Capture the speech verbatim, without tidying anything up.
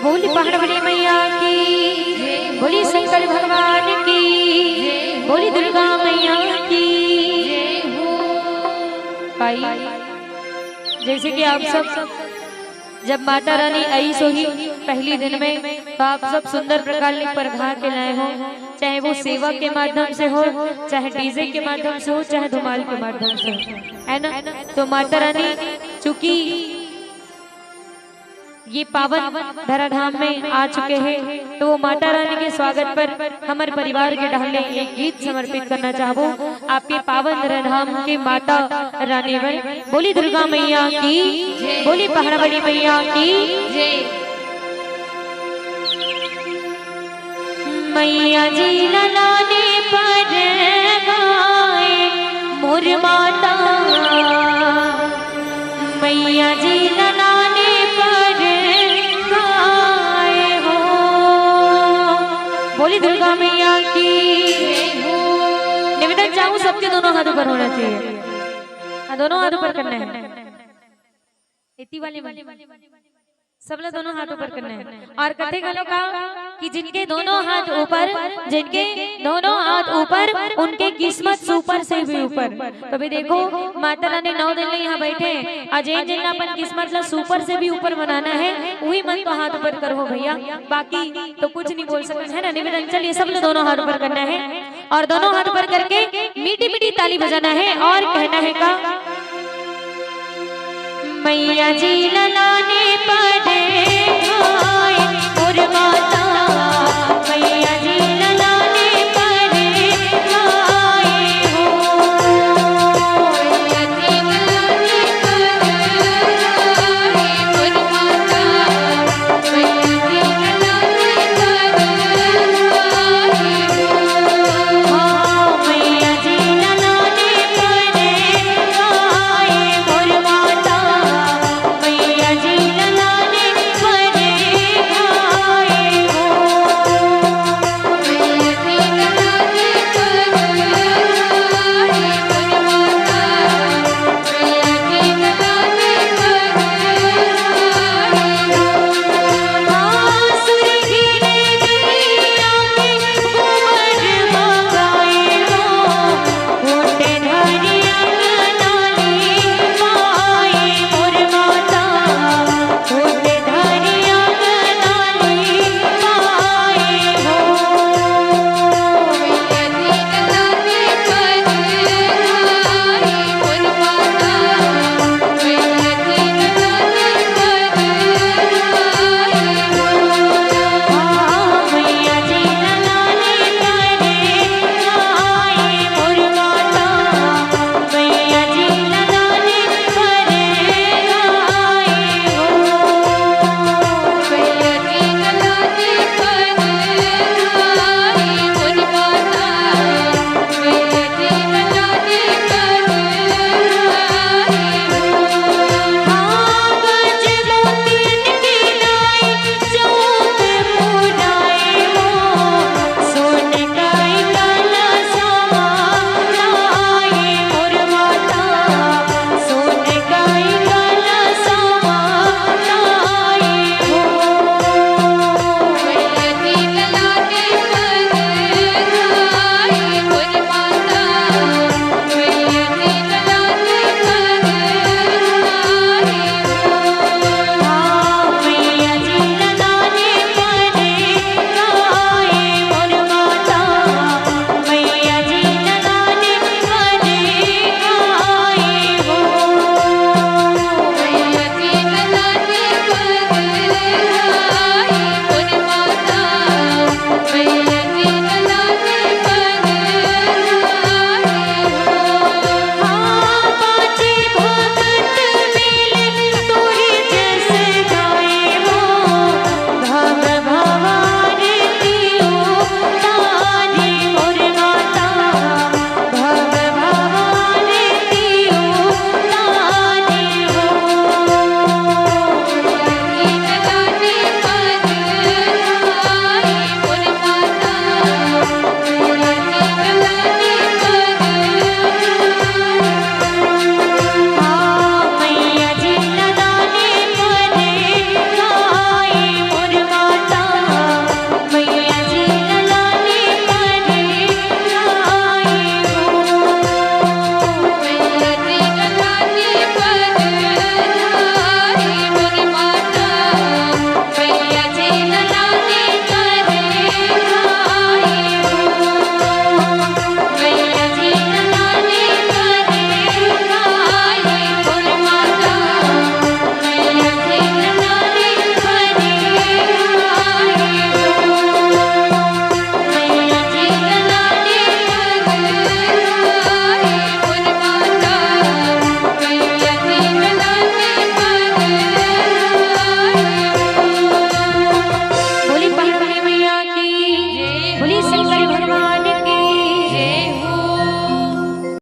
बोली पहाड़ वाली मैया की, बोली शंकर भगवान की, बोली दुर्गा मैया की। भाई, जैसे कि आप सब, जब माता रानी आई सोही पहली दिन में, तो आप सब सुंदर प्रकार ले परघा के लाए हो, चाहे वो सेवा के माध्यम से हो, चाहे डीजे के माध्यम से हो, चाहे धुमाल के माध्यम से हो, है ना? तो माता रानी चूंकि ये पावन धराधाम में आ चुके हैं, तो वो माता रानी के स्वागत पर हमर परिवार के डहर ले एक गीत समर्पित करना चाहबो आपके पावन धराधाम के माता रानी बर। बोली दुर्गा मैया की, बोली पहाड़ वाली मैया की। मैया जी ला लाने पर गाए मोर माता, मैया जी ला लाने पर गाए हो। बोली दुर्गा मैया की। निवेदन चाहूँ, सबके दोनों हाथ ऊपर होना चाहिए। हाँ, दोनों हाथ ऊपर करना है। एती वाले मन, सब ला दोनों हाथ ऊपर करना है। और कथे घलो का कि जिनके दोनों हाथ ऊपर, जिनके दोनों हाथ ऊपर, उनके किस्मत सुपर से भी ऊपर। तो अभी देखो, माता रानी नौ दिन ले यहाँ बैठे हैं, अउ जेन जेन ला अपन किस्मत ला सुपर से भी ऊपर बनाना है, वही मन तो हाथ ऊपर करहो भैया, बाकी तो कुछ नहीं बोल सकते, है ना? निवेदन, चलिए सब ला दोनों हाथ ऊपर करना है और दोनों हाथ ऊपर करके मीठी मीठी ताली बजाना है और कहना है का, मैया जी ला लाने पर